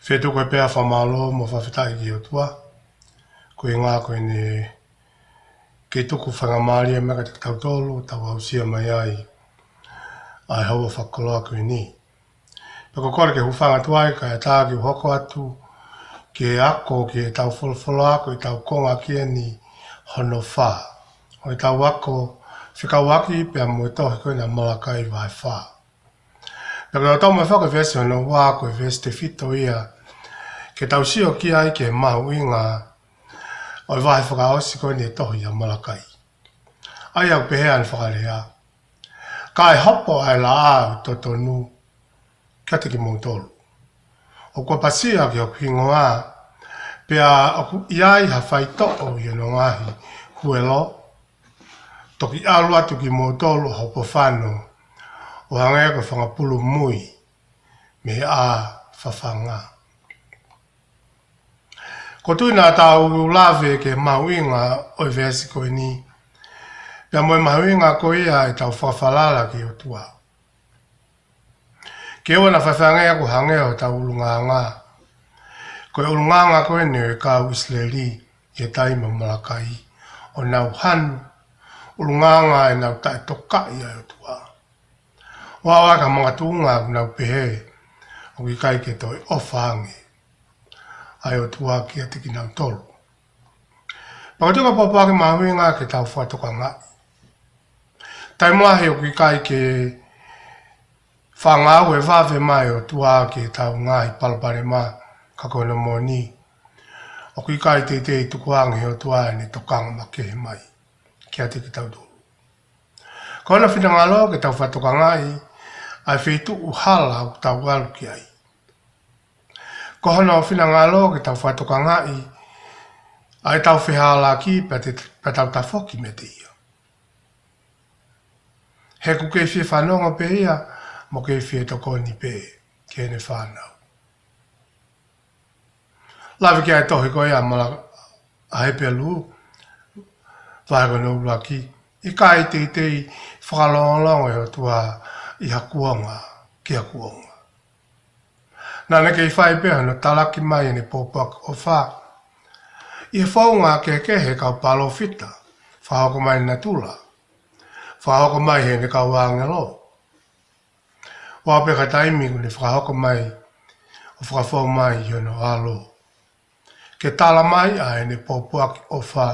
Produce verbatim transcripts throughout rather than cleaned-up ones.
Fie tuku e pea fakamālō mo fakafetaʻi ki he ʻOtua, ko e ʻuhinga ko ʻene kei tuku faingamālie mai kiate kitautolu, tau aʻusia mai ai ʻa e houa fakakoloa ko eni. Pea ko e kole ke u hūfanga atu ai, kae ʻatā ke u hoko atu ki he ako, ki heʻetau folofola, ko ʻetau konga ko eni hono fā ʻo ʻetau ako fekauʻaki pea mo e tohi ko eni ʻa Malakai vahe fā. Pea ko e tau mai foki e veesi hono ua, ko e veesi tefito ia ke tau sio ki ai ki he mahuʻinga ʻo e vahe fakaʻosi ko eni e tohi ʻa Malakai. ʻA ia ʻoku pehē ʻa ʻene fakalea: Kae hopo ʻa e laʻā ʻo e totonu kiate kimoutolu. ʻOku ʻapasia ki hoku hingoa, pea ʻoku ʻi ai ha faitoʻo ʻi hono ngaahi huelo. Toki ʻalu atu kimoutolu ʻo hopo fano, ʻo hangē ko e fanga pulu mui mei he ʻā fafanga. ʻOku ou tui naʻa tau lave ki he mahuʻinga ʻo e veesi ko eni, pea mo e mahuʻinga ko ia ʻetau fakafalala ki he ʻOtua. Ke ʻoua naʻa faifai ange ʻoku hangē hotau ʻulungaanga ko e ʻulungaanga ko eni ʻo e kau ʻIsileli ʻi he taimi ʻo Malakai, ʻo nau hanu ʻulungaanga ʻenau taʻetokaʻi ʻa e ʻOtua. ʻO aʻu ki he makatuʻunga ʻoku nau pehē ʻoku ʻikai ke toe ʻofa ange ʻa e ʻOtua kiate kinautolu. Pea ʻoku ou tui ko e pōpoaki mahuʻinga ke tau fakatokangaʻi. Taimi lahi ʻoku ʻikai ke fakangāue vave mai e ʻOtua ki heʻetau ngaahi palopalema, ka ko hono moʻoni ʻoku ʻikai teitei tukuange ʻe he ʻOtua ʻene tokanga makehe mai kiate kitautolu. Ko hono finangalo ke tau fakatokangaʻi ʻa e feituʻu hala ʻoku tau ʻalu ki ai. Ko hono finangalo ke tau fakatokangaʻi ʻa ʻetau fehālaaki pea te, pea tau tafoki meiate ia. He ʻoku kei fie fanongo pē ia, mo kei fie tokoni pē ki heʻene fānau. Lave ki ai e tohi ko ia ʻa Mala-, ʻa Hepelū, vahe ko hono ʻuluaki: ʻIkai teitei fakalongolongo e ʻOtua ʻi ha kuonga ki ha kuonga. Naʻa ne kei fai pē hono talaki mai ʻene pōpoaki ʻofa ʻi he founga kehekehe ʻa e kau palōfita, fakahoko mai ʻi natula, fakahoko mai heʻene kau ʻāngelo. ʻO aʻu pē ki he taimi ʻoku ne fakahoko mai ʻo fakafou mai ʻi hono ʻAlo ke tala mai ʻa ʻene pōpoaki ʻofa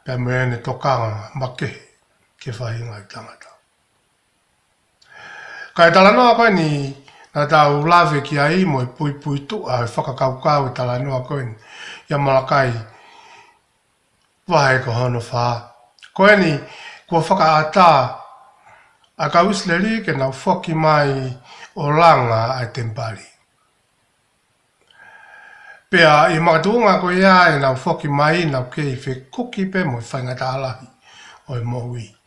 pea mo ʻene tokanga makehe ki he faʻahinga ʻo e tangata. Ka e talanoa ko eni naʻa tau lave ki ai mo e puipuituʻa ʻo e fakakaukau e talanoa ko eni ʻia Malakai vahe ko hono fā. Ko eni kuo fakaʻatā ʻa e kau ʻIsileli ke nau foki mai ʻo langa ʻa e temipale. Pea ʻi he makatuʻunga ko ia ʻenau foki mai, nau kei fekuki pē mo e faingataʻa lahi ʻo e moʻui.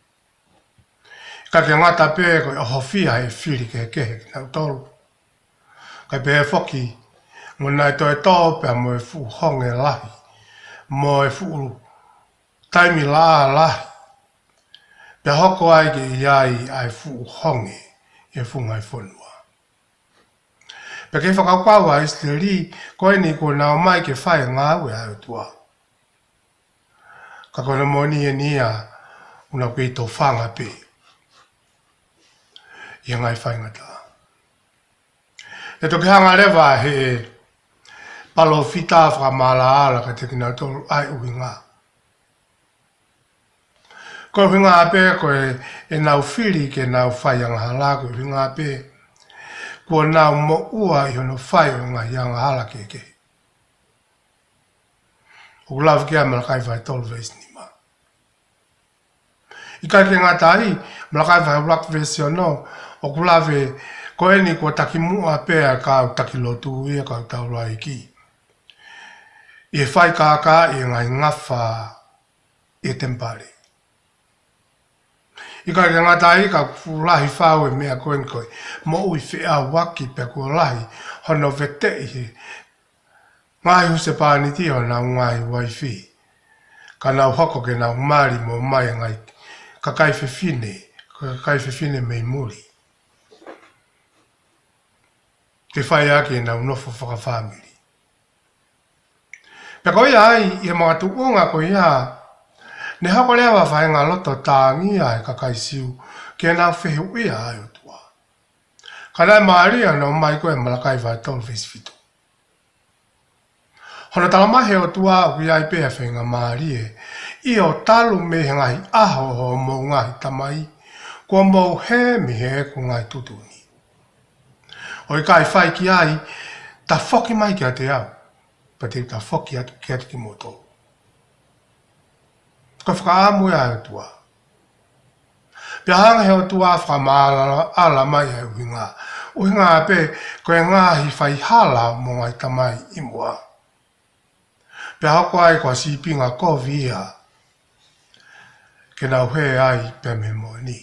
ʻIkai ke ngata pē ko e ʻohofia ʻe he fili kehekehe kinautolu, kae pehē foki mo ʻenau toe tō pea mo e fuʻu honge lahi, mo e fuʻu taimi laʻā lahi, pea hoko ai ke ʻi ai ʻa e fuʻu honge ʻi he funga ʻo e fonua. Pea kei fakakaukau ʻa ʻIsileli, ko eni kuo nau ō mai ke fai e ngāue ʻa e ʻOtua. Ka ko hono moʻoni eni ia, ʻoku nau kei tofanga pē ʻi he ngaahi faingataʻa. ʻE toki hanga leva ʻe he palōfita ʻo fakamaʻalaʻala kiate kinautolu ʻa e ʻuhinga. Ko e ʻuhinga pē ko e, ʻenau fili ke nau fai angahala, ko e ʻuhinga pē kuo nau moʻua ʻi hono fai ʻo e ngaahi angahala kehekehe. ʻOku lave ki ai ʻa Malakai vahe tolu veesi nima. ʻIkai ke ngata ai, Malakai vahe ʻuluaki veesi ono, ʻoku lave ko eni kuo takimuʻa pē ʻa e kau taki lotu ia, kau taulaʻeiki, ʻi he fai kākā ʻi he ngaahi ngafa ʻi he temipale. ʻIkai ke ngata ai, ka ʻoku lahi fau e meʻa ko eni ko e moʻui feʻauaki, pea kuo lahi hono veteʻi ʻe he ngaahi husepāniti honau ngaahi uaifi, ka nau hoko ke nau mali mo ʻomai e ngaahi kakai fefine, kakai fefine mei muli. ke fai ʻaki ʻenau nofo fakafāmili. Pea ko ia ai, ʻi he makatuʻunga ko ia, ne hoko leva ha faʻahinga loto tāngia ʻa e kakai Siu ke nau fehuʻia ʻa e ʻOtua. Ka naʻe mālie ʻa hono ʻomai ko ē ʻa Malakai vahe tolu veesi fitu. Hono talamai ʻe he ʻOtua ʻoku ʻi ai pē ʻa e faingamālie, ʻio, talu mei he ngaahi ʻaho ʻo hoʻomou ngaahi tamai, kuo mou hē mei heʻeku ngaahi tuʻutuʻuni. ʻO ʻikai fai ki ai, tafoki mai kiate au, pea te u tafoki atu kiate kimoutolu. Ko e fakaʻamu ia ʻa e ʻOtua. Pea hanga ʻe he ʻOtua ʻo fakamaʻalaʻala mai ʻa e ʻuhinga. ʻUhinga pē ko e ngaahi faihala mo e ngaahi tamai ʻi muʻa. Pea hoko ai ko ha sīpinga kovi ia ke nau hē ai pē mei he moʻoni.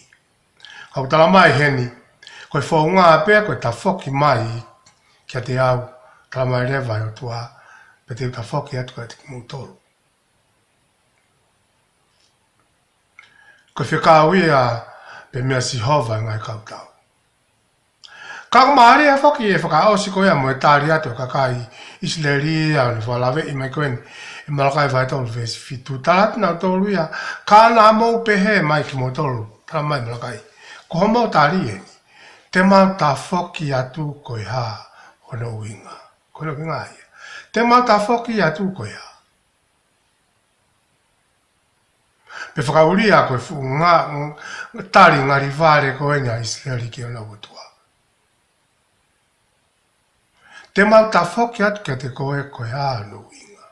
Ka ʻoku talamai heni, ko e founga pē ko e tafoki mai kiate au, talamai leva ʻe he ʻOtua, pea te u tafoki atu kiate kimoutolu. Ko e fekau ia pē meia Sihova ʻi he ngaahi kautau. Ka ʻoku mālie foki e fakaʻosi ko ia mo e tali atu ʻa e kakai ʻIsileli ʻa hono fakalaveʻi mai ko eni ʻe Malakai vahe tolu veesi fitu. Tala atu ʻe nautolu ia, ka naʻa mou pehē mai kimoutolu, talamai ʻe Malakai, ko hoʻomou tali eni, te mau tafoki atu ko e hā hono ʻuhinga. Ko hono ʻuhinga ia. Te mau tafoki atu ko e hā. Pea fakaʻulia ko e fuʻu nga, tali ngali vale ko eni ʻa ʻIsileli ki honau ʻOtua. Te mau tafoki atu kiate koe ko e hā hono ʻuhinga.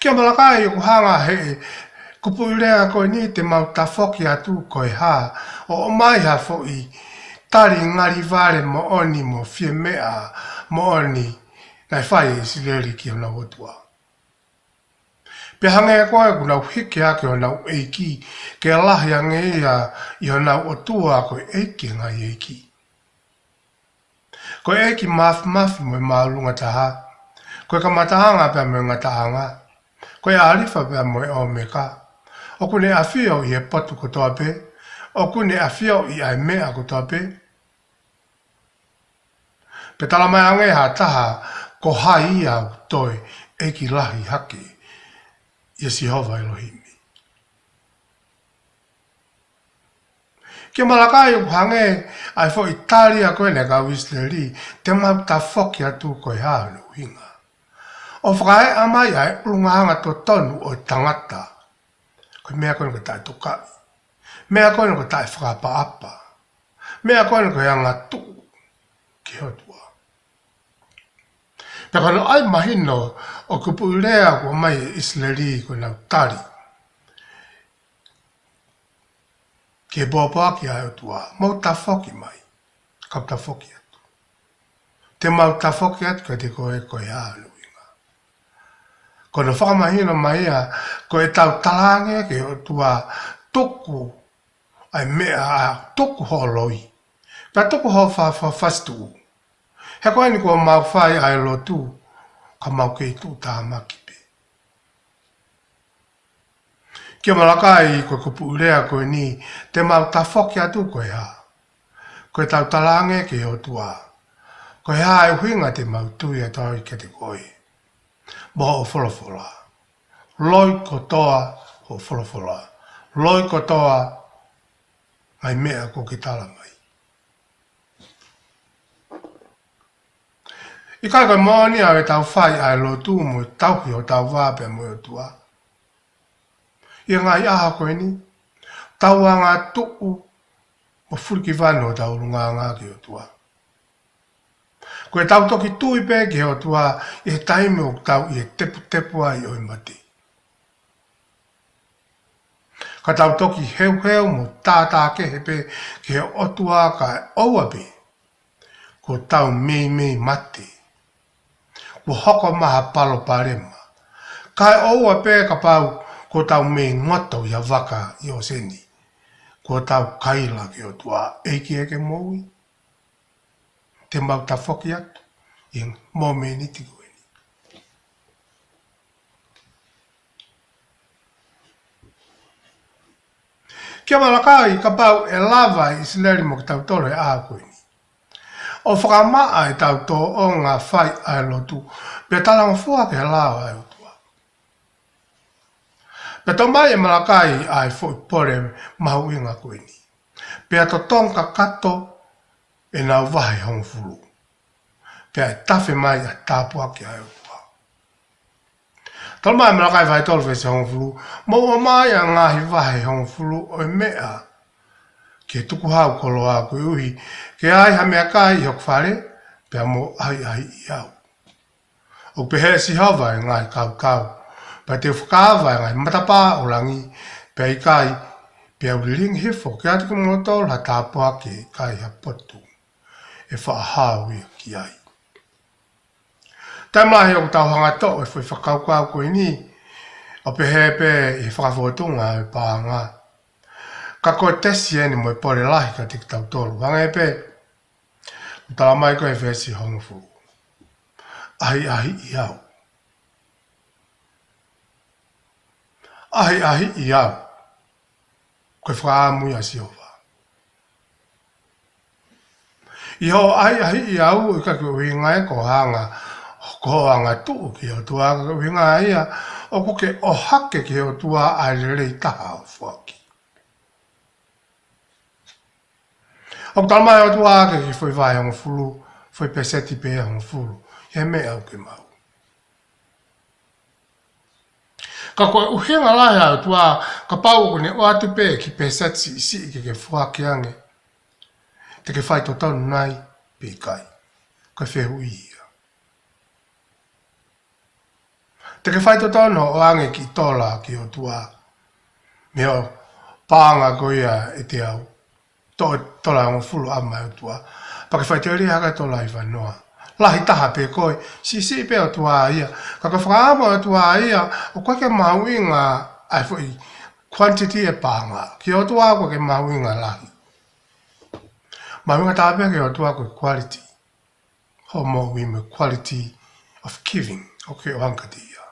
Kia Malakai ʻoku hanga ʻe he kupuʻi lea ko eni te mau tafoki atu ko e hā, ʻo ʻomai ha foʻi tali ngali vale moʻoni mo fiemeʻa moʻoni naʻe fai ʻe ʻIsileli ki honau ʻOtua. Pea hangē ko ē kuo nau hiki hake honau ʻEiki, ke lahi ange ia ʻi honau ʻOtua ko e ʻEiki ʻo e ngaahi ʻeiki. Ko e ʻEiki Māfimafi mo e Māʻolunga Taha. Ko e kamataʻanga pea mo e ngataʻanga. Ko e ʻAlifa pea mo e ʻOmeka. ʻOku ne ʻafio ʻi he potu kotoa pē. ʻOku ne ʻafioʻi ʻa e meʻa kotoa pē. Pea talamai ange ʻe ha taha, ko hai ia ʻoku toe ʻeiki lahi hake ʻia Sihova ʻElohimi. Kia Malakai ʻoku hangē ʻa e foʻi tali ia ko eni ʻa e kau ʻIsileli, te mau tafoki atu ko e hā hono ʻuhinga. ʻO fakaeʻa mai ʻa e ʻulungaanga totonu ʻo e tangata. Ko e meʻa ko eni ko e taʻetokaʻi. Meʻa ko eni ko e taʻefakaʻapaʻapa. Meʻa ko eni ko e angatuʻu ki he ʻOtua. Pea ko hono ʻai mahino ʻo e kupuʻi lea ʻoku ʻomai ʻe ʻIsileli ko ʻenau tali ki he pōpoaki ʻa e ʻOtua, mou tafoki mai, kau tafoki atu. Te mau tafoki atu kiate koe ko e hā hono ʻuhinga. Ko hono fakamahino mai ia, ko ʻetau talaange ki he ʻOtua tuku ʻa e meʻa ʻa tuku hoʻo loi. Pea tuku hoʻo fa-, fa-, fasituʻu. He ko eni kuo mau fai ʻa e lotu, ka mau kei tuʻutāmaki pē. Kia Malakai ko e kupuʻi lea ko eni, te mau tafoki atu ko e hā. Ko ʻetau talaange ki he ʻOtua. Ko e hā e ʻuhinga te mau tui atu ai kiate koe. Mo hoʻo folofola. Loi kotoa hoʻo folofola. Loi kotoa ngaahi meʻa kuo ke tala mai. ʻIkai ko e moʻoni ʻa ʻetau fai ʻa e lotu mo e tauhi hotau vā pea mo e ʻOtua. ʻI he ngaahi ʻaho ko eni, tau angatuʻu mo fulikivanu hotau ʻulungaanga ki he ʻOtua. Ko ʻetau toki tui pē ki he ʻOtua ʻi he taimi ʻoku tau ʻi he teputepu ai ʻo e mate. Ka tau toki heuheu mo tātākehe pē ki he ʻOtua kae ʻoua pē kuo tau meimei mate. Kuo hoko mai ha palopalema. Kae ʻoua pē kapau kuo tau mei ngoto ʻi ha vaka ʻi ʻōseni. Kuo tau kaila ki he ʻOtua, ʻEiki ē ke moʻui. Te mau tafoki atu ʻi he mōmeniti ko eni. Kia Malakai, kapau ʻe lava ʻe ʻIsileli mo kitautolu he ʻaho ko eni. ʻo fakamaʻa ʻetau tōʻonga fai ʻa e lotu, pea talangofua ki he lao ʻa e ʻOtua. Pea toʻo mai ʻe Malakai ʻa e foʻi pole mahuʻinga ko eni. Pea totongi kakato ʻenau vahe hongofulu, pea ʻe tafe mai ʻa e tāpuaki ʻa e ʻOtua. Talamai ʻe Malakai vahe tolu veesi hongofulu: Mou ʻomai ʻa e ngaahi vahe hongofulu ʻo e meʻa ki he tukuhau koloa, koeʻuhi ke ʻi ai ha meʻakai ʻi hoku fale, pea mou ʻahiʻahiʻi au, ʻoku pehē ʻe Sihova ʻo e ngaahi kautau. Pea te u fakaava ʻa e ngaahi matapā ʻo langi, pea ʻikai, pea u lilingi hifo kiate kimoutolu ha tāpuaki ʻe ʻikai ha potu ʻe faʻa hao ia ki ai. Taimi lahi ʻoku tau hanga ʻo toʻo e foʻi fakakaukau ko eni ʻo pehē pē ʻi he fakafōtunga ʻo e paʻanga. Ka ko e tesi eni mo e pole lahi kiate kitautolu. Hangē pē ʻoku talamai ko e veesi hongofulu: ʻAhiʻahiʻi au. ʻAhiʻahiʻi au. Ko e fakaʻamu ia ʻa Sihova. ʻI hoʻo ʻahiʻahiʻi au, ʻikai ko e ʻuhinga ia ko e hanga, ko hoʻo angatuʻu ki he ʻOtua, ka ko e ʻuhinga ia ʻoku ke ʻohake ki he ʻOtua ʻa e lelei taha ʻo e foaki. ʻOku talamai ʻe he ʻOtua ke ke foʻi vahe hongofulu, foʻi peseti pē hongofulu he meʻa ʻoku ke maʻu. Ka ko e ʻuhinga lahi ʻa e ʻOtua, kapau ʻoku ne ʻoatu pē kiʻi peseti siʻisiʻi ke ke foaki ange, te ke faitotonu nai pe ʻikai? Ko e fehuʻi ia. Te ke faitotonu ʻo ʻoange kiʻi tola ki he ʻOtua mei hoʻo paʻanga ko ia ʻe teau, toʻo e tola ʻe hongofulu ʻa e ʻOtua, pea ke faʻiteliha ki he tola ʻe ua noa? Lahi taha pē koe, siʻisiʻi pē ʻOtua ia. Ka ko e fakaʻamu ʻa e ʻOtua ia, ʻoku ʻikai ke mahuʻinga ʻa e foʻi quantity ʻo e paʻanga. Ki he ʻOtua ʻoku ʻikai ke mahuʻinga e lahi. Mahuʻinga taha pē ki he ʻOtua ko e quality. Hoʻo moʻui mo e quality of giving ʻoku ke ʻoange kiate ia.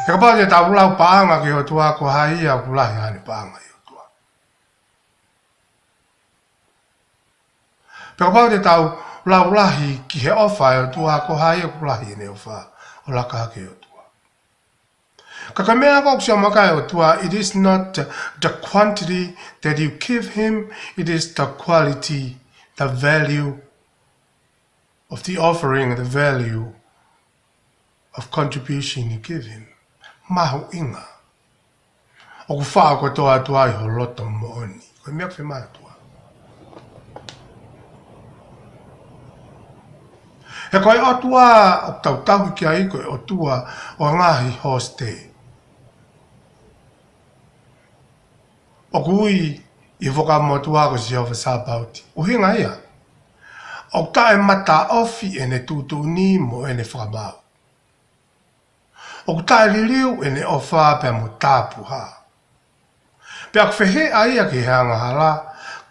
He kapau te tau lau paʻanga ki he ʻOtua, ko hai ia ʻoku lahi ʻene paʻanga ʻi he ʻOtua? Pea kapau te tau lau lahi ki he ʻofa ʻa e ʻOtua, ko hai ia ʻoku lahi ʻene ʻofa ʻo laka hake ki he ʻOtua? Ka ko e meʻa ko ē ʻoku sio mai ki ai e ʻOtua, it is not the quantity that you give him, it is the quality, the value of the offering, the value of contribution you give him. Mahuʻinga. ʻOku faʻa kotoa atu ai ho loto moʻoni. Ko e meʻa ʻoku fiemaʻu ʻe he ʻOtua. He ko e ʻOtua ʻoku tau tauhi ki ai, ko e ʻOtua ʻo e ngaahi hosite. ʻOku ui ʻi he Fuakava Motuʻa ko Sihova Sāpaoti. ʻUhinga ia, ʻoku taʻemataʻofi ʻene tuʻutuʻuni mo ʻene fakamaau. ʻOku taʻeliliu ʻene ʻofa pea mo e tāpuhā. Pea ʻoku fehiʻa ia ki he angahala,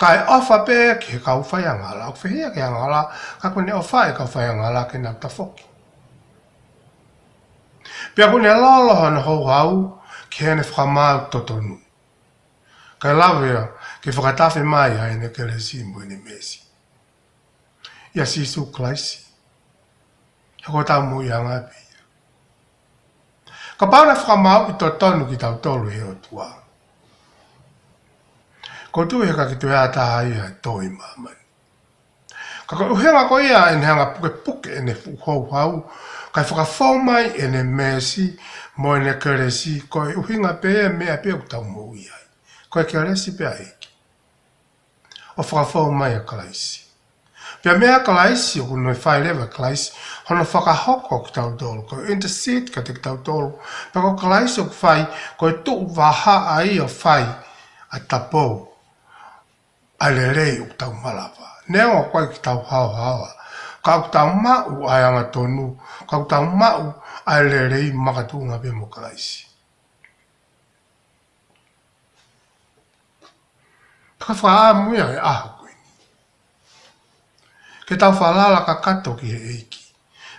kae ʻofa pē ki he kau faiangahala. ʻOku fehiʻa ki he angahala, ka ʻoku ne ʻofa ʻi he kau faiangahala ke nau tafoki. Pea ʻoku ne lolo hono houhau ki heʻene fakamaau totonu, kae lava ia ke fakatafe mai ʻa ʻene kelesi mo ʻene meesi ʻia Sīsū Kalaisi. He ko hotau moʻuiʻanga pē ia. Kapau naʻe fakamaauʻi totonu kitautolu ʻe he ʻOtua, ʻoku ou tui he ʻikai ke toe ʻi ai ha taha ia ʻe tō ʻi māmani. Ka ko e ʻuhinga ko ia ʻene hanga ʻo pukepuke ʻene fuʻu houhau, kae fakafou mai ʻene meesi mo ʻene kelesi, ko e ʻuhinga pē ia ʻo e meʻa pē ʻoku tau moʻui ai. Ko e kelesi pē ʻa e ʻEiki. ʻO fakafou mai ʻa Kalaisi. Pea meia Kalaisi, ʻoku ne fai leva ʻe Kalaisi hono fakahoko kitautolu, ko e intercede kiate kitautolu. Pea ko Kalaisi ʻoku fai, ko e tuʻu vahaʻa ia ʻo fai ʻa e tapou ʻa e lelei ʻoku tau malava. Neongo ʻoku ʻikai ke tau haohaoa, ka ʻoku tau maʻu ʻa e angatonu, ka ʻoku tau maʻu ʻa e lelei makatuʻunga pē mo Kalaisi. Pea ko e fakaʻamu ia ʻo e ʻaho ko eni, ke tau falala kakato ki he ʻEiki.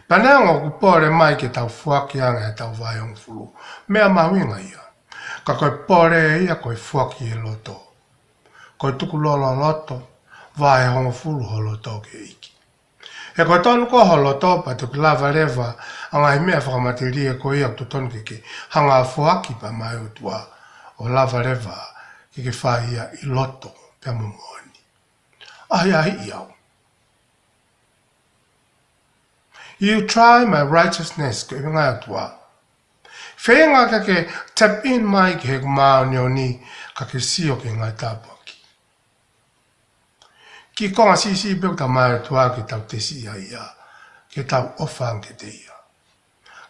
Pea neongo ʻoku pole mai ke tau foaki ange ʻetau vahe hongofulu, meʻa mahuʻinga ia. Ka ko e pole ia ko e foaki ʻi he loto. Ko e tukulolo loto, vahe hongofulu ho loto ki he ʻEiki. He ko e tonu ko ē ho loto pea toki lava leva ʻa e ngaahi meʻa fakamatelie ko ia ʻoku totonu ke ke hanga ʻo foaki pea maʻá e ʻOtua, ʻo lava leva ke ke fai ia ʻi loto pea mo moʻoni. ʻAhiʻahiʻi au. You try my righteousness, ko e ʻuhinga ʻa e ʻOtua. Feinga ke ke tap in mai ki heʻeku māʻoniʻoni, ka ke sio ki he ngaahi tāpuaki. Kiʻi konga siʻisiʻi pē ʻoku tau maʻu ʻe he ʻOtua ke tau tesi ai ia, ke tau ʻofa ange kiate ia,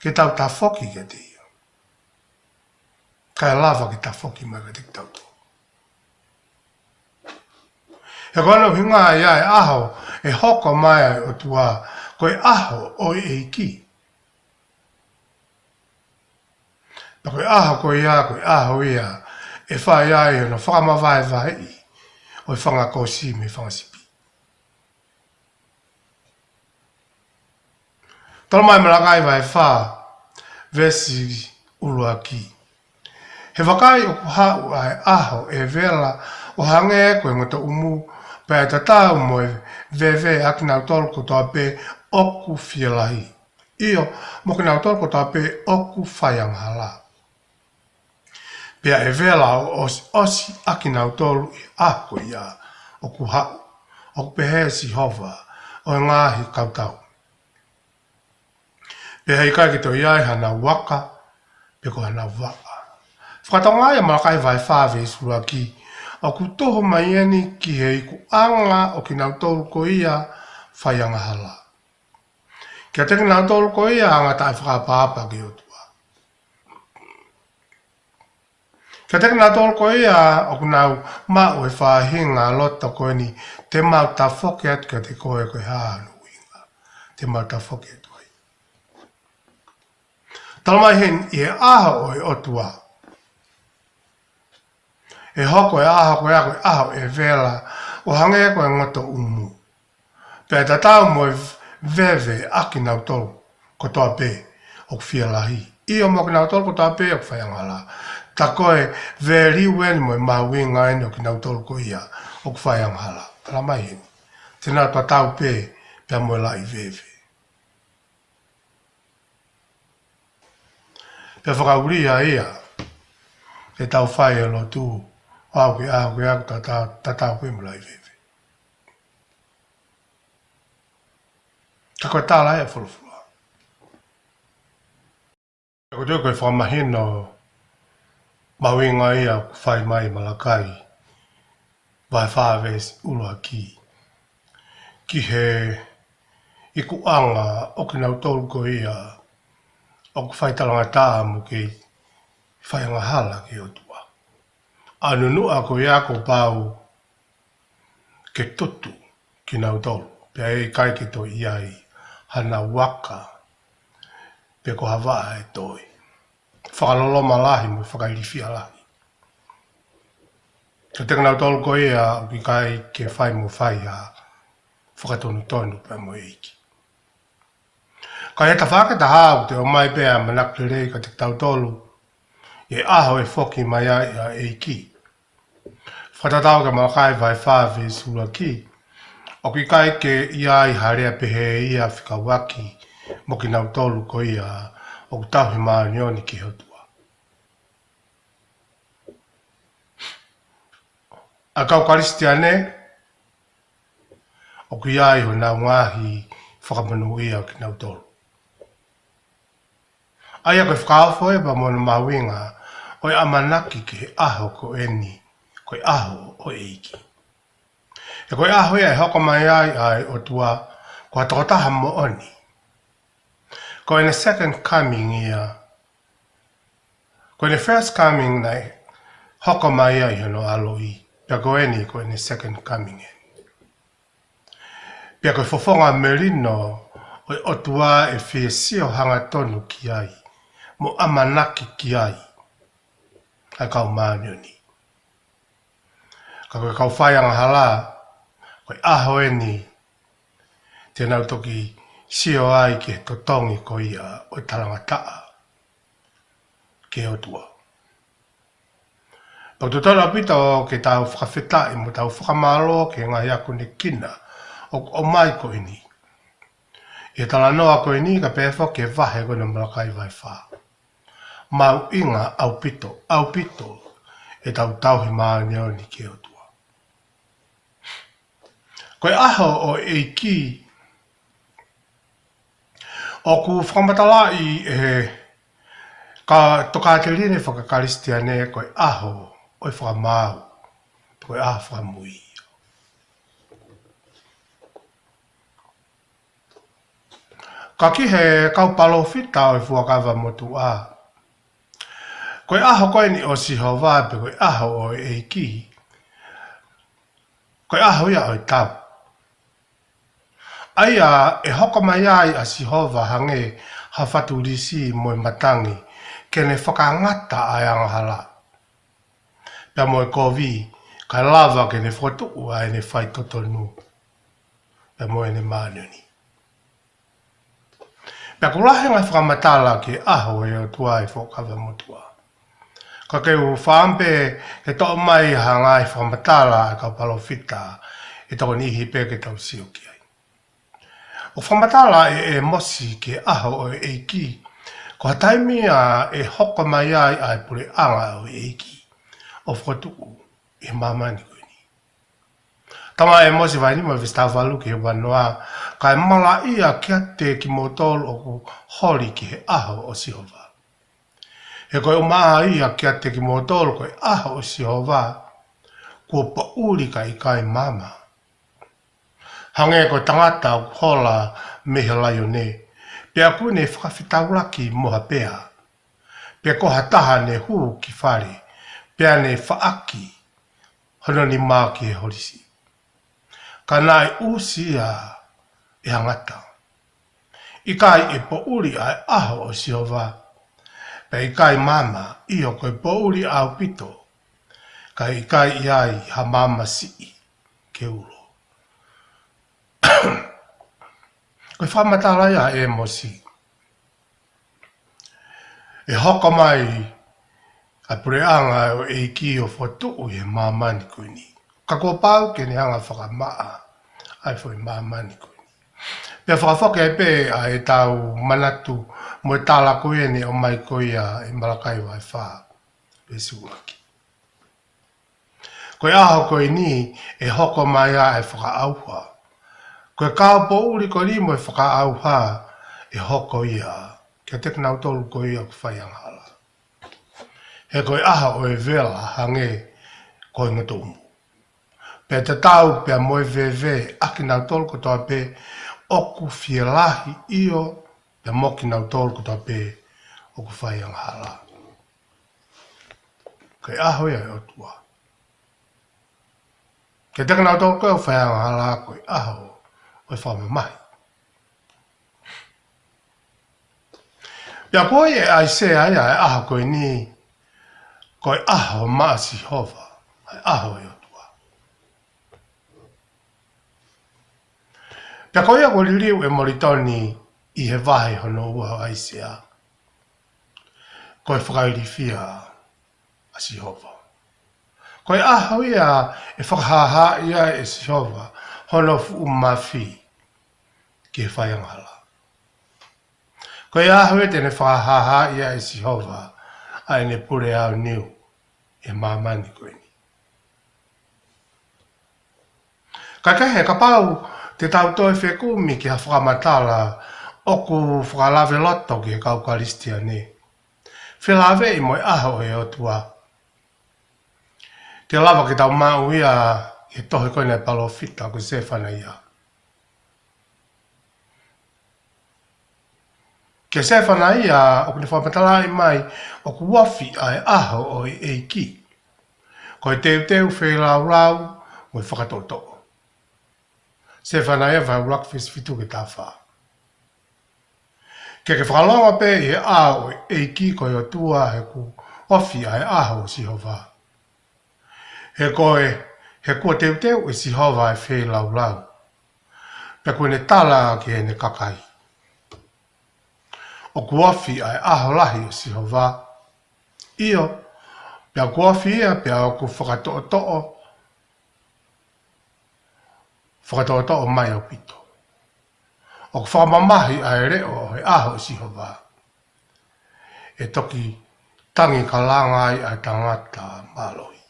ke tau tafoki kiate ia, kae lava ke tafoki mai kiate kitautolu. He ko hono ʻuhinga ia ʻa e ʻaho ʻe hoko mai ai ʻa e ʻOtua, ko e ʻaho ʻo e ʻEiki. Pea ko e ʻaho ko ia, ko e ʻaho ia ʻe fai ai hono fakamavaevaeʻi ʻo e fanga kosi mei he fanga sipi. Talamai ʻe Malakai vahe fā, veesi ʻuluaki: He vakai, ʻoku haʻu ʻa e ʻaho ʻe vela ʻo hangē ko e ngotoʻumu, pea ʻe tatau mo e veve ʻa kinautolu kotoa pē ʻoku fielahi, ʻio, mo kinautolu kotoa pē ʻoku faiangahala. Pea ʻe vela ʻo ʻosiʻosi ʻa kinautolu ʻi he ʻaho ko ia ʻoku haʻu, ʻoku pehē ʻe Sihova ʻo e ngaahi kautau. Pea heʻikai ke toe ʻi ai hanau aka, pe ko hanau vaʻa. Fakatokangaʻi ʻa Malakai vahe fā veesi ʻuluaki, ʻoku tuhu mai eni ki he ikuʻanga ʻo kinautolu ko ia faiangahala. Kiate kinautolu ko ia anga taʻefakaʻapaʻapa ki he ʻOtua. Kiate kinautolu ko ia ʻoku nau maʻu e faʻahinga loto ko eni, te mau tafoki atu kiate koe, ko e hā hono ʻuhinga te mau tafoki atu ai? Talamai heni, ʻi he ʻaho ʻo e ʻOtua. ʻE hoko e ʻaho ko ia ko e ʻaho ʻe vela ʻo hangē ko e ngotoʻumu. Pea ʻe tatau mo e veve ʻa kinautolu kotoa pē ʻoku fielahi, ʻio, mo kinautolu kotoa pē ʻoku faiangahala. Tā ko e value eni mo e mahuʻinga eni ʻo kinautolu ko ia ʻoku faiangahala. Talamai heni, te nau tatau pē pea mo e laʻi veve. Pea fakaʻulia ia, ʻetau fai e lotu, ʻo aʻu ki he ʻaho ko ia ʻoku tatau, tatau pē mo e laʻi veve. Ka ko e tala ia ʻa e folofola. Ko e toe ko e fakamahino mahuʻinga ia ʻoku fai mai ʻe Malakai vahe fā veesi ʻuluaki ki he ikuʻanga ʻo kinautolu ko ia ʻoku faitalangataʻa mo kei faiangahala ki he ʻOtua. ʻA e nunuʻa ko ia kuo pau ke tutu kinautolu, pea ʻe ʻikai ke toe ʻi ai hanau aka, pe ko ha vaʻa ʻe toe. Fakaloloma lahi mo fakailifia lahi kiate kinautolu ko ia ʻoku ʻikai ke fai mo fai ha fakatonutonu pea mo e ʻEiki. Ka ʻi he tafaʻaki ʻe taha ʻoku toe ʻomai pē ʻa e ʻamanaki lelei kiate kitautolu ʻi he ʻaho ʻe foki mai ai ʻa e ʻEiki. Fakatatau kia Malakai vahe fā veesi ʻuluaki, ʻoku ʻikai ke ʻi ai ha lea pehē ia fekauʻaki mo kinautolu ko ia ʻoku tauhi māʻoniʻoni ki he ʻOtua. ʻA e kau Kalisitiane, ʻoku ʻi ai honau ngaahi fakamonūʻia ʻo kinautolu. ʻA ia ko e fakaofo ē pea mo hono mahuʻinga ʻo e ʻamanaki ki he ʻaho ko eni, ko e ʻaho ʻo e ʻEiki. He ko e ʻaho ia ʻe hoko mai ai ʻa e ʻOtua ko ha tokotaha moʻoni. Ko ʻene second coming ia. Ko ʻene first coming naʻe hoko mai ai hono ʻaloʻi. Pea ko eni ko ʻene second coming ē. Pea ko e fofonga melino ʻo e ʻOtua ʻe fie sio hangatonu ki ai, mo ʻamanaki ki ai ʻa e kau māʻoniʻoni. Ka ko e kau faiangahala, ko e ʻaho eni te nau toki sio ai ki he totongi ko ia ʻo e talangataʻa ki he ʻOtua. ʻOku totonu ʻaupito ke tau fakafetaʻi mo tau fakamālō ki he ngaahi akonekina ʻoku ʻomai ko eni ʻi he talanoa ko eni, kae pehē foki ki he vahe ko eni ʻo Malakai vahe fā. Mahuʻinga ʻaupito, ʻaupito ʻetau tauhi māʻoniʻoni ki he ʻOtua. Ko e ʻaho ʻo e ʻEiki, ʻoku fakamatalaʻi ʻe he ka-, tokāteline faka-Kalisitiane ko e ʻaho ʻo e fakamaau, ko e ʻaho fakamui. Ka ki he kau palōfita ʻo e Fuakava Motuʻa, ko e ʻaho ko eni ʻo Sihova, pe ko e ʻaho ʻo e ʻEiki, ko e ʻaho ia ʻo e tau. ʻA ia ʻe hoko mai ai ʻa Sihova hangē ha fatu lisi mo e matangi, ke ne fakangata ʻa e angahala, pea mo e kovi, kae lava ke ne fokotuʻu ʻa ʻene faitotonu pea mo ʻene māʻoniʻoni. Pea ʻoku lahi e ngaahi fakamatala ki he ʻaho ʻo e ʻOtua ʻi he Fuakava Motuʻa. Ka ke u fakaʻamu pē ke toʻo mai ha ngaahi fakamatala ʻa e kau palōfita, ʻe toko niʻihi pē ke tau sio ki ai. ʻOku fakamatala ʻe ʻĒmosi ki he ʻaho ʻo e ʻEiki, ko ha taimi ia ʻe hoko mai ai ʻa e puleʻanga ʻo e ʻEiki ʻo fokotuʻu ʻi he māmani ko eni. Talamai ʻe ʻĒmosi vahe nima veesi taha valu ki he ua noa, kae malaʻia kiate kimoutolu ʻoku holi ki he ʻaho ʻo Sihova. He ko e ʻumaʻā ia kiate kimoutolu ko e ʻaho ʻo Sihova, kuo poʻuli kae ʻikai maama. Hangē ko e tangata ʻoku hola mei he laione, pea ʻoku ne fakafetaulaki mo ha pea, pe ko ha taha ne hū ki fale, pea ne faʻaki hono nima ki he holisi, ka naʻe ʻusi ia ʻe ha ngata. ʻIkai ʻe poʻuli ʻa e ʻaho ʻo Sihova, pea ʻikai maama, ʻio, ko e poʻuli ʻaupito, kae ʻikai ʻi ai ha maama siʻi ke ulo. Ko e fakamatala ia ʻa ʻĒmosi. ʻE hoko mai ʻa e puleʻanga ʻo e ʻEiki ʻo fokotuʻu ʻi he māmani ko eni. Ka kuo pau ke ne hanga ʻo fakamaʻa ʻa e foʻi māmani ko eni. Pea fakafoki ai pē ʻa ʻetau manatu mo e tala ko eni ʻoku ʻomai ko ia ʻe Malakai vahe fā, veesi ʻuluaki. Ko e ʻaho ko eni ʻe hoko mai ai ʻa e fakaʻauha. Ko e kau poʻuli ko eni mo e fakaʻauha ʻe hoko ia kiate kinautolu ko ia ʻoku fai angahala. He ko e ʻaho ʻo e vela hangē ko e ngotoʻumu, pea tatau pea mo e veve ʻa kinautolu kotoa pē ʻoku fielahi, ʻio, pea mo kinautolu kotoa pē ʻoku fai angahala. Ko e ʻaho ia ʻo e ʻOtua kiate kinautolu ko ē ʻoku fai angahala, ko e ʻaho ʻo e fakamamahi. Pea ko ia ʻe ʻAisea ia ʻa e ʻaho ko eni, ko e ʻaho maʻa Sihova, ʻa e ʻaho ʻo e ʻOtua. Pea ko ia kuo liliu ʻe Molitoni ʻi he vahe hono ua ʻo ʻAisea, ko e fakailifia ʻa Sihova. Ko e ʻaho ia ʻe fakahāhā ai ʻe Sihova hono fuʻu mafi ki he fai angahala. Ko e ʻaho ia te ne fakahāhā ai ʻe Sihova ʻa ʻene pule aoniu ʻi he māmani ko eni. Ka kehe, kapau te tau toe fekumi ki ha fakamatala ʻoku fakalaveloto ki he kau Kalisitiane, felāveʻi mo e ʻaho ʻo e ʻOtua, te lava ke tau maʻu ia ʻi he tohi ko eni ʻa e palōfita ko Sefanaia. Kia Sefanaia ʻoku ne fakamatalaʻi mai ʻoku ofi ʻa e ʻaho ʻo e ʻEiki ko e teuteu, feilaulau mo e fakatoʻotoʻo. Sefanaia vahe ʻuluaki veesi fitu ki he taha fā. Ke ke fakalongo pē ʻi he ʻao ʻo e ʻEiki ko e ʻOtua, he kuo ofi ʻa e ʻaho ʻo Sihova. He ko e, he kuo teuteu ʻe Sihova ʻa e feilaulau, pea kuo ne tala ki heʻene kakai. ʻOku ofi ʻa e ʻaho lahi ʻo Sihova, ʻio, Pea ʻoku ofi ia, pea ʻoku fakatoʻotoʻo, fakatoʻotoʻo mai ʻaupito. ʻOku fakamamahi ʻa e leʻo ʻo e ʻaho ʻo Sihova. ʻE toki tangi kalanga ai ʻa e tangata mālohi.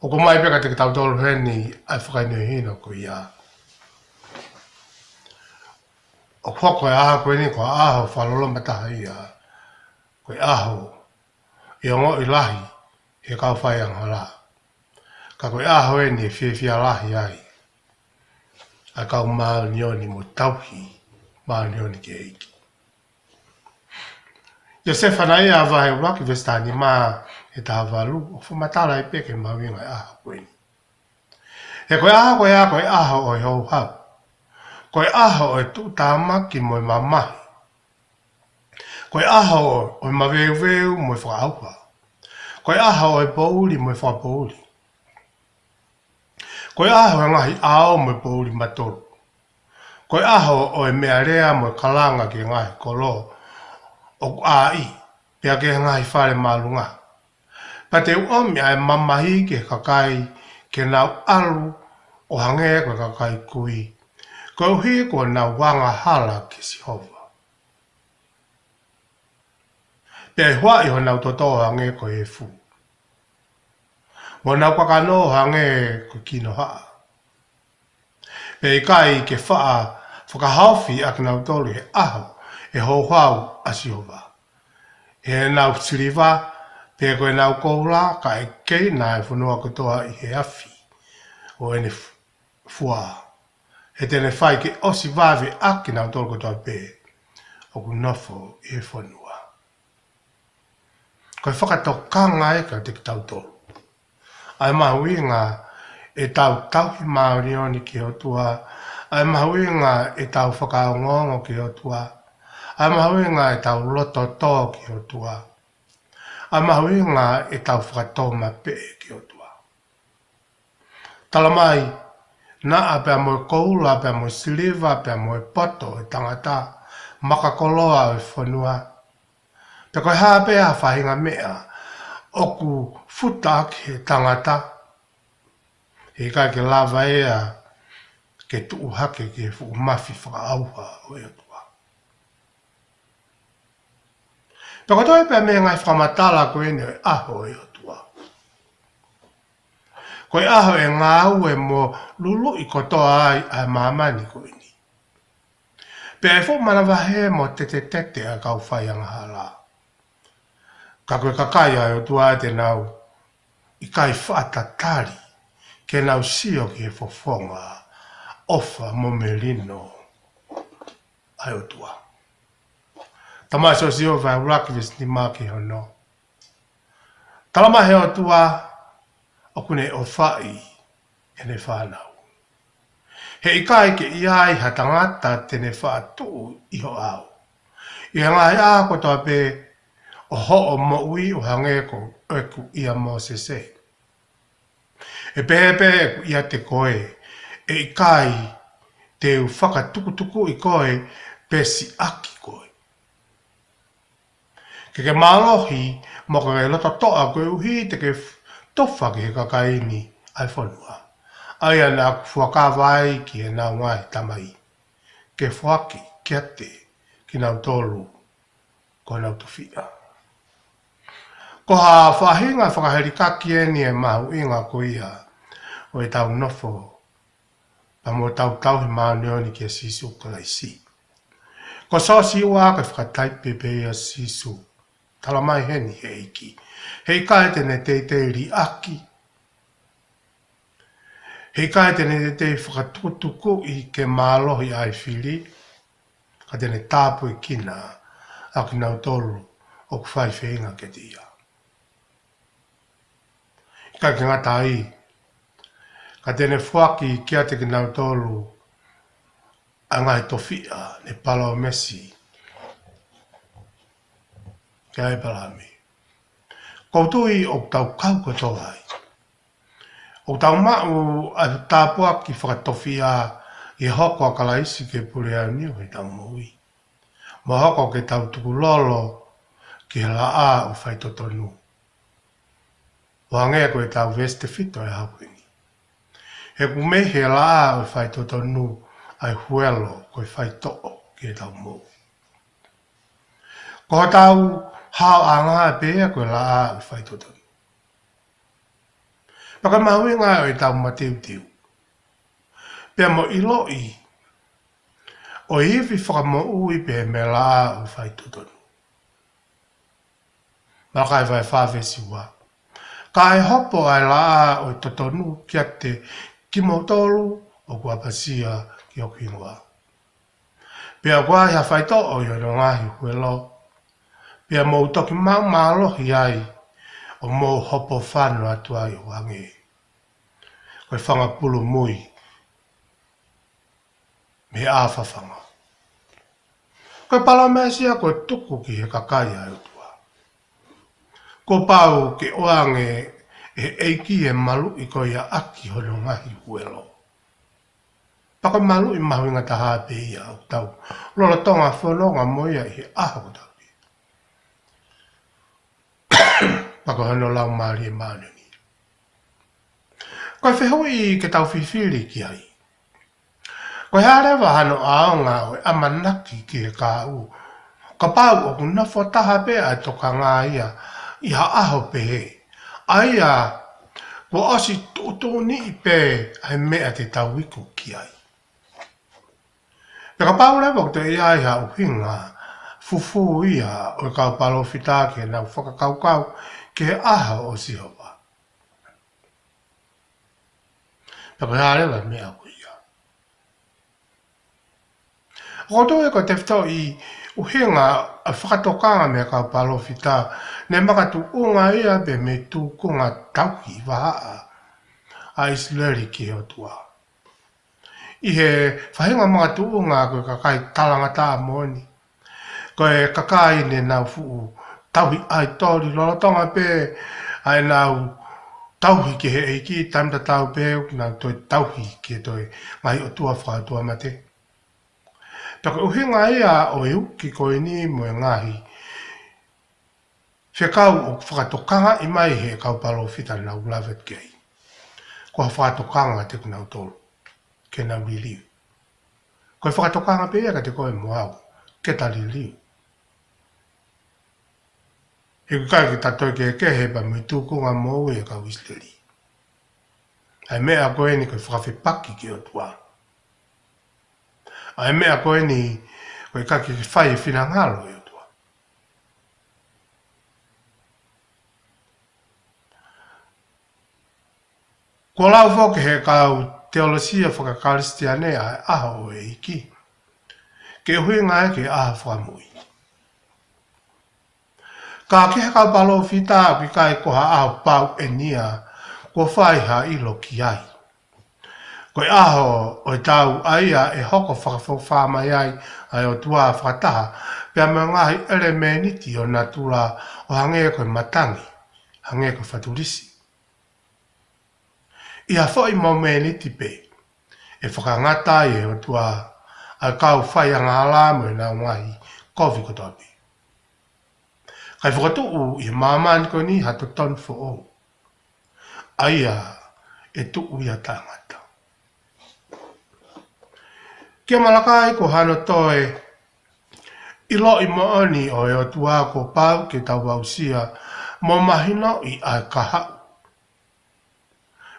ʻOku ʻomai pē kiate kitautolu heni ʻa e fakahinohino ko ia. ʻOku hoko e ʻaho ko eni ko e ʻaho fakaloloma taha ia. Ko e ʻaho ʻe ongoʻi lahi ʻe he kau faiangahala. Ka ko e ʻaho eni ʻe fiefia lahi ai ʻa e kau māʻoniʻoni mo tauhi māʻoniʻoni ki he ʻEiki. ʻIa Sefanaia vahe ʻuluaki veesi taha nima ki he taha valu, ʻoku fakamatala ai pē ki he mahuʻinga ʻo e ʻaho ko eni. He ko e ʻaho ko ia ko e ʻaho ʻo e houhau. Ko e ʻaho ʻo e tuʻutāmaki mo e mamahi. Ko e ʻaho ʻo e maveuveu mo e fakaʻauha. Ko e ʻaho ʻo e poʻuli mo e fakapoʻuli. Ko e ʻaho ʻo e ngaahi ʻao mo e poʻuli matolu. Ko e ʻaho ʻo e meʻalea mo e kalanga ki he ngaahi kolo ʻoku ʻāʻi, pea ki he ngaahi fale māʻolunga. Pea te u ʻomi ʻa e mamahi ki he kakai ke nau ʻalu ʻo hangē ko e kakai kui, koeʻuhi kuo nau angahala kia Sihova. Pea ʻe huaʻi honau toto ʻo hangē ko e efu, mo honau kakano ʻo hangē ko e kinohaʻa. Pea ʻikai ke faʻa fakahaofi ʻa kinautolu he ʻaho ʻe houhau ʻa Sihova. ʻI heʻenau siliva, pe ko ʻenau koula, kae keina ʻa e fonua kotoa ʻi he afi ʻo ʻene fu-, fua. He te ne fai ke ʻosi vave ʻa kinautolu kotoa pē ʻoku nofo ʻi he fonua. Ko e fakatokanga ia kiate kitautolu. ʻA e mahuʻinga ʻetau tauhi māʻoniʻoni ki he ʻOtua, ʻa e mahuʻinga ʻetau fakaongoongo ki he ʻOtua, ʻa e mahuʻinga ʻetau loto tō ki he ʻOtua, ʻa e mahuʻinga ʻetau fakatōmapeʻe ki he ʻOtua. Tala mai, naʻa pea mo e koula, pea mo e siliva, pea mo e poto ʻo e tangata, makakoloa ʻo e fonua. Pea ko e hā pē ha faʻahinga meʻa ʻoku futa ʻaki ʻe he tangata, heʻikai ke lava ia ke tuʻu hake ki he fuʻu mafi fakaʻauha ʻo e ʻOtua. Pea ko e toe pē mei he ngaahi fakamatala ko eni ʻo e ʻaho ʻo e ʻOtua. Ko e ʻaho ʻe ngāue mo luluʻi kotoa ai ʻa e māmani ko eni. Pea ʻe fuʻu manavahē mo tetetete ʻa e kau faiangahala. Ka ko e kakai ʻa e ʻOtua te nau ʻikai faʻa tatali ke nau sio ki he fofonga ʻofa mo melino ʻa e ʻOtua. Tama Siosiua vahe ʻuluaki veesi nima ki he ono. Tala mai he ʻOtua ʻoku ne ʻofaʻi ʻene fānau. Heʻikai ke ʻi ai ha tangata te ne faʻa tuʻu ʻi ho ʻao ʻi he ngaahi ʻaho kotoa pē ʻo hoʻo moʻui ʻo hangē ko ʻeku ʻia Mōsese. ʻE pehē pē ʻeku ʻiate koe, ʻe ʻikai te u fakatukutukuʻi koe pe siʻaki koe. Ke ke mālohi mo ke lototoʻa koeʻuhi te ke f-, tofa ki he kakai ni ʻa e fonua, ʻa ia naʻa ku fuakava ai ki heʻenau ngaahi tamai, ke foaki kiate kinautolu ko honau tofiʻa. Ko ha faʻahinga fakahelikaki eni ʻa e mahuʻinga ko ia ʻo ʻetau nofo pea mo ʻetau tauhi māʻoniʻoni kia Sīsū Kalaisi. Ko Siosiua ko e fakataipe pē ia ʻo Sīsū. Tala mai heni he ʻEiki, heʻikai te ne teitei liʻaki, heʻikai te ne teitei fakatukutukuʻi ke mālohi ʻa e fili, ka te ne tāpuekina ʻa kinautolu ʻoku fai feinga kiate ia. ʻIkai ke ngata ai, ka te ne foaki kiate kinautolu ʻa e ngaahi tofiʻa ne palōmesi kia ʻĒpalahame. ʻOku ou tui ʻoku tau kau kotoa ai. ʻOku tau maʻu ʻa e tāpuaki fakatofiʻa ʻi he hoko ʻa Kalaisi ke pule aoniu heʻetau moʻui. Mo hoko ke tau tukulolo ki he laʻā ʻo e faitotonu. ʻO hangē ko ʻetau veesi tefito ʻo e ʻaho ko eni. He ʻoku mei he laʻā ʻo e faitotonu ʻa e huelo ko e faitoʻo ki heʻetau moʻui. Ko hotau haoʻanga pē ia ko e laʻā ʻo e faitotonu. Pea ko e mahuʻinga ʻo ʻetau mateuteu pea mo e ʻiloʻi ʻo e ivi fakamoʻui pē mei he laʻā ʻo e faitotonu. Malakai vahe fā veesi ua. Ka ʻe hopo ʻa e laʻā ʻo e totonu kiate kimoutolu ʻoku ʻapasia ki hoku hingoa. Pea ʻoku ʻi ai ha faitoʻo ʻi hono ngaahi huelo, pea mou toki maʻu mālohi ai, ʻo mou hopo fano atu ai ʻo hangē ko e fanga pulu mui mei he ʻā fafanga. Ko e palōmesi ia kuo tuku ki he kakai ʻa e ʻOtua. Kuo pau ke ʻoange ʻe he ʻEiki e maluʻi ko ia ʻaki hono ngaahi huelo. Pea ko e maluʻi mahuʻinga taha pē ia ʻoku tau lolotonga fononga mo ia ʻi he ʻaho kotoa pē. Pea ko hono Laumālie Māʻoniʻoni. Ko e fehuʻi ke tau fifili ki ai, ko e hā leva hano ʻaonga ʻo e ʻamanaki ki he kahaʻu, kapau ʻoku nofo taha pē ʻa e tokanga ia ʻi ha ʻaho pehē, ʻa ia kuo ʻosi tuʻutuʻuni pē ʻa e meʻa te tau iku ki ai? Pea kapau leva ʻoku toe ʻi ai ha ʻuhinga fufū ia ʻo e kau palōfita ke nau fakakaukau ki he ʻaho ʻo Sihova, pea ko e hā leva e meʻa ko ia? ʻOku ou tui ko e tefitoʻi ʻuhinga ʻa e fakatokanga mei he kau palōfita, ne makatuʻunga ia pē mei he tūkunga tauhi vahaʻa ʻa ʻIsileli ki he ʻOtua. ʻI he faʻahinga makatuʻunga ko e kakai talangataʻa moʻoni. Ko e kakai ne nau fuʻu tauhi ʻaitoli lolotonga pē ʻa ʻenau tauhi ki he ʻEiki, taimi tatau pē ʻoku nau toe tauhi ki he toe ngaahi ʻotua fakaʻotuamate. Pea ko e ʻuhinga ia ʻo e uki ko eni mo e ngaahi fekau ʻoku fakatokangaʻi mai he kau palōfita naʻa ku lave ki ai. Ko ha fakatokanga kiate kinautolu ke nau liliu. Ko e fakatokanga pē ia kiate koe mo au ke ta liliu. He ʻoku ʻikai ke ta toe kehekehe pea mo e tūkunga moʻui ʻa e kau ʻIsileli. ʻA e meʻa ko eni ko e fakafepaki ki he ʻOtua. ʻA e meʻa ko eni ko e ʻikai ke fai e finangalo ʻo e ʻOtua. Kuo lau foki ʻe he kau teolosia faka-Kalisitiane ʻa e ʻaho ʻo e ʻEiki ke ʻuhinga ia ki he ʻaho fakamoʻui. Ka ki he kau palōfita ʻoku ʻikai ko ha ʻaho pau eni ia kuo fai ha ʻilo ki ai. Ko e ʻaho ʻo e tau ʻa ia ʻe hoko fakafokifā mai ai ʻa e ʻOtua fakataha pea mo e ngaahi ʻelemēniti ʻo natula, ʻo hangē ko e matangi, hangē ko e fatulisi. ʻI ha foʻi mōmeniti pē ʻe fakangata ai ʻe he ʻOtua ʻa e kau faiangahala mo ʻenau ngaahi kovi kotoa pē, kae fokotuʻu ʻi he māmani ko eni ha totonu foʻou, ʻa ia ʻe tuʻu ia taʻengata. Kia Malakai, ko hano toe ʻiloʻi moʻoni ʻo e ʻOtua kuo pau ke tau aʻusia mo mahinoʻi ʻa e kahaʻu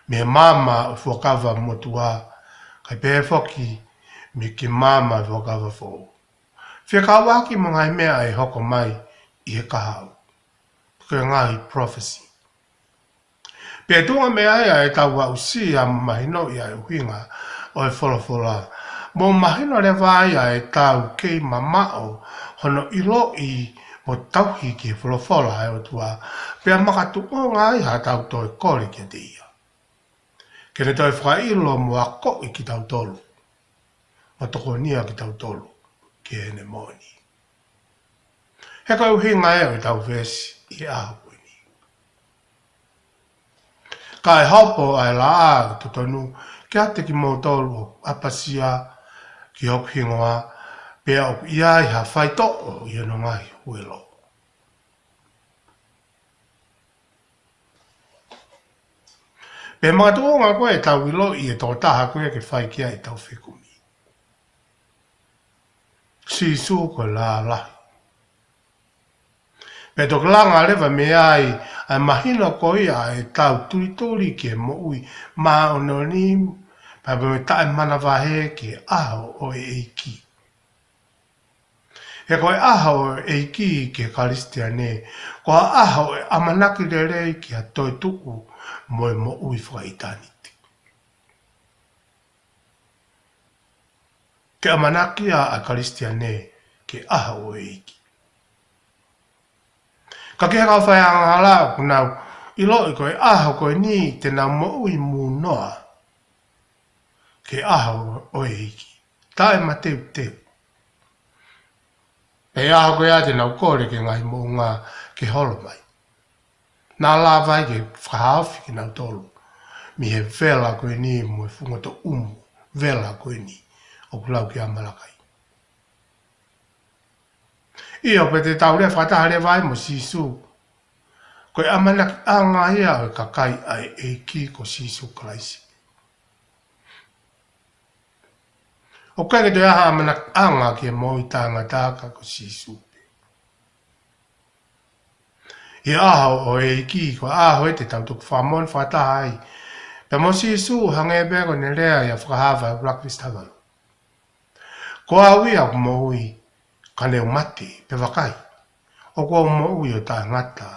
mei he maama ʻo e Fuakava Motuʻa, kae pehē foki mei he kiʻi maama ʻo e Fuakava Foʻou, fekauʻaki mo e ngaahi meʻa ʻe hoko mai ʻi he kahaʻu, ko e ngaahi prophecy. Pea tuʻunga mei ai ʻa ʻetau aʻusia mo mahinoʻi ʻa e ʻuhinga ʻo e folofola, mo mahino leva ai ʻa ʻetau kei mamaʻo hono ʻiloʻi mo tauhi ki he folofola ʻa e ʻOtua, pea makatuʻunga ai haʻatau toe kole kiate ia ke ne toe fakaʻilo mo akoʻi kitautolu, mo tokonia kitautolu ki heʻene moʻoni. He ko e ʻuhinga ia ʻo ʻetau veesi ʻi he ʻaho ko eni. Ka ʻe hopo ʻa e laʻā ʻo e totonu kiate kimoutolu ʻoku ʻapasia ki hoku hingoa, pea ʻoku ʻi ai ha faitoʻo ʻi hono ngaahi huelo. Pea makatuʻunga ko ē ʻetau ʻiloʻi e tokotaha ko ē ke fai ki ai ʻetau fekumi. Sīsū ko e lālahi. Pea toki langa leva mei ai ʻa e mahino ko ia ʻetau tulituli ki he moʻui māʻoniʻoni, pea mo e taʻemanavahē ki he ʻaho ʻo e ʻEiki. He ko e ʻaho ʻo e ʻEiki ki he Kalisitiane, ko e ʻaho ʻo e ʻamanaki lelei ki ha toetuʻu mo e moʻui fakaʻitāniti. Ke ʻamanaki ʻa e Kalisitiane ki he ʻaho ʻo e ʻEiki. Ka ki he kau faiangahala ʻoku nau ʻiloʻi ko e ʻaho ko eni te nau moʻui mūnoa ki he ʻaho ʻo e ʻEiki. Taʻemateuteu. Pea ko ia te nau kole ki he ngaahi moʻunga ke holo mai. Naʻa lava ai ke fakahaofi kinautolu mei he vela ko eni mo e fungoto ʻumu vela ko eni ʻoku lau ki ai ʻa Malakai. ʻIo, pea te tau lea fakataha leva ai mo Sīsū. Ko e ʻamanakiʻanga ia ʻo e kakai ʻa e ʻEiki ko Sīsū Kalaisi. ʻOku ʻikai ke toe ʻi ai ha ʻamanakiʻanga ki he moʻui taʻengata ka ko Sīsū pē. ʻI he ʻaho ʻo e ʻEiki, ko e ʻaho ia te tau toki fakamoʻoni fakataha ai. Pea mo Sīsū hangē pē ko ʻene lea ʻi he Fakahā vahe ʻuluaki veesi taha valu. Ko au ia ʻoku moʻui, ka ne u mate, pea vakai, ʻoku ou moʻui ʻo taʻengata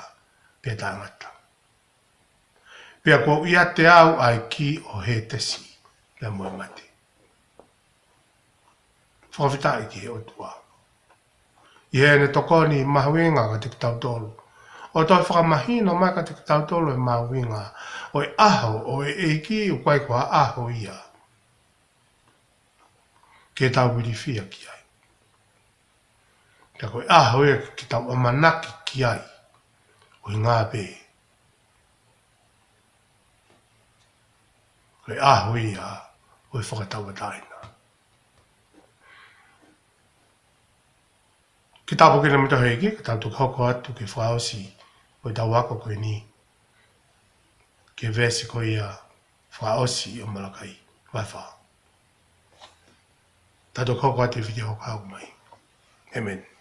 pea taʻengata. Pea kuo ʻiate au ʻa e kī ʻo Hētesi pea mo e mate. Fakafetaʻi ki he ʻOtua ʻi heʻene tokoni mahuʻinga kiate kitautolu ʻo toe fakamahino mai kiate kitautolu e mahuʻinga ʻo e ʻaho ʻo e ʻEiki, ʻoku ʻikai ko ha ʻaho ia ke tau ilifia ki ai. Ka ko e ʻaho ia ke tau ʻamanaki ki ai, ʻuhinga pē ko e ʻaho ia ʻo e fakatauʻatāina. Ke tāpuekina kimoutolu ʻe he ʻEiki, ka tau toki hoko atu ki he fakaʻosi ʻo ʻetau ako ko eni, ki he veesi ko ia fakaʻosi ʻo Malakai vahe fā. Tau toki hoko atu he vitiō hoko mai. ʻĒmeni.